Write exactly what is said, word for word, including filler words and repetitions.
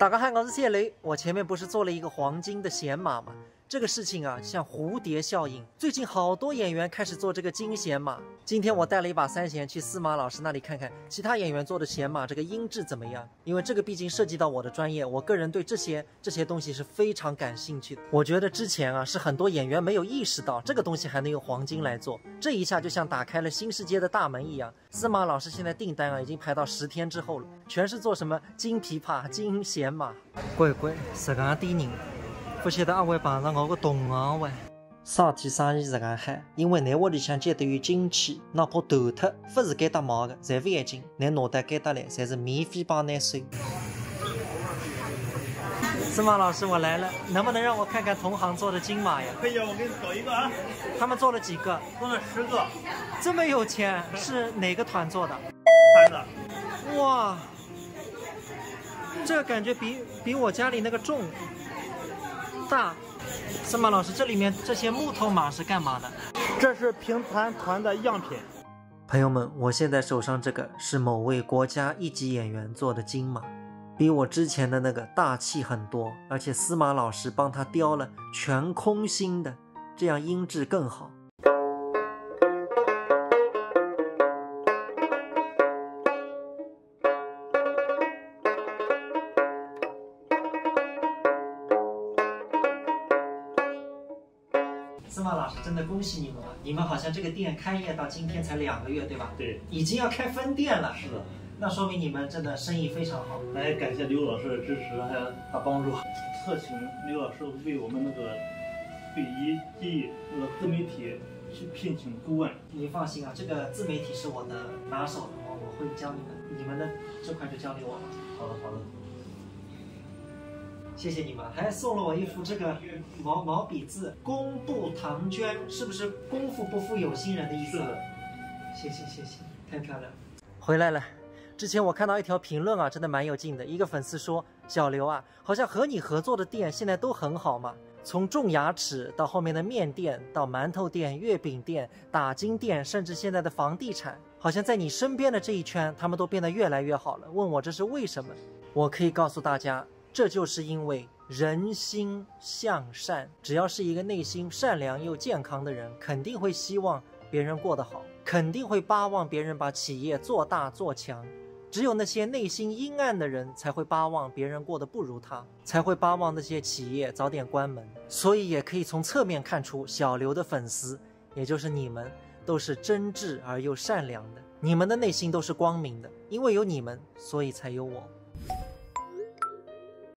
大家好，我是谢雷。我前面不是做了一个黄金的弦码吗？这个事情啊，像蝴蝶效应，最近好多演员开始做这个金弦码。今天我带了一把三弦去司马老师那里看看，其他演员做的弦码这个音质怎么样？因为这个毕竟涉及到我的专业，我个人对这些这些东西是非常感兴趣的。我觉得之前啊，是很多演员没有意识到这个东西还能用黄金来做，这一下就像打开了新世界的大门一样。司马老师现在订单啊，已经排到十天之后了，全是做什么金琵琶、金弦码。乖乖，实梗点人，勿晓得阿会碰着我个同行喂。啥体生意实梗好？因为㑚屋里向积得有金器，哪怕断脱，勿是该搭卖个，侪勿要紧，㑚拿到该搭来，侪是免费帮㑚收。司马老师，我来了，能不能让我看看同行做的金码呀？可以啊，我给你找一个啊，他们做了几个？做了十个，这么有钱，是哪个团做的？盘子。哇，这感觉比比我家里那个钟大。司马老师，这里面这些木头码是干嘛的？这是评弹团的样品。朋友们，我现在手上这个是某位国家一级演员做的金码，比我之前的那个大气很多，而且司马老师帮他雕了全空心的，这样音质更好。司马老师，真的恭喜你们了！你们好像这个店开业到今天才两个月，对吧？对，已经要开分店了，是的，那说明你们真的生意非常好。来感谢刘老师的支持，还有他帮助，特请刘老师为我们那个对一记忆那个自媒体去聘请顾问。你放心啊，这个自媒体是我的拿手的，我我会教你们，你们的这块就交给我了。好的，好的。谢谢你们，还送了我一幅这个毛毛笔字“工部唐捐”，是不是“功夫不负有心人”的意思？是的，谢谢谢谢，太漂亮了。回来了，之前我看到一条评论啊，真的蛮有劲的。一个粉丝说：“小刘啊，好像和你合作的店现在都很好嘛，从种牙齿到后面的面店，到馒头店、月饼店、打金店，甚至现在的房地产，好像在你身边的这一圈，他们都变得越来越好了。问我这是为什么？”我可以告诉大家，这就是因为人心向善。只要是一个内心善良又健康的人，肯定会希望别人过得好，肯定会巴望别人把企业做大做强。只有那些内心阴暗的人，才会巴望别人过得不如他，才会巴望那些企业早点关门。所以也可以从侧面看出，小刘的粉丝，也就是你们，都是真挚而又善良的。你们的内心都是光明的，因为有你们，所以才有我。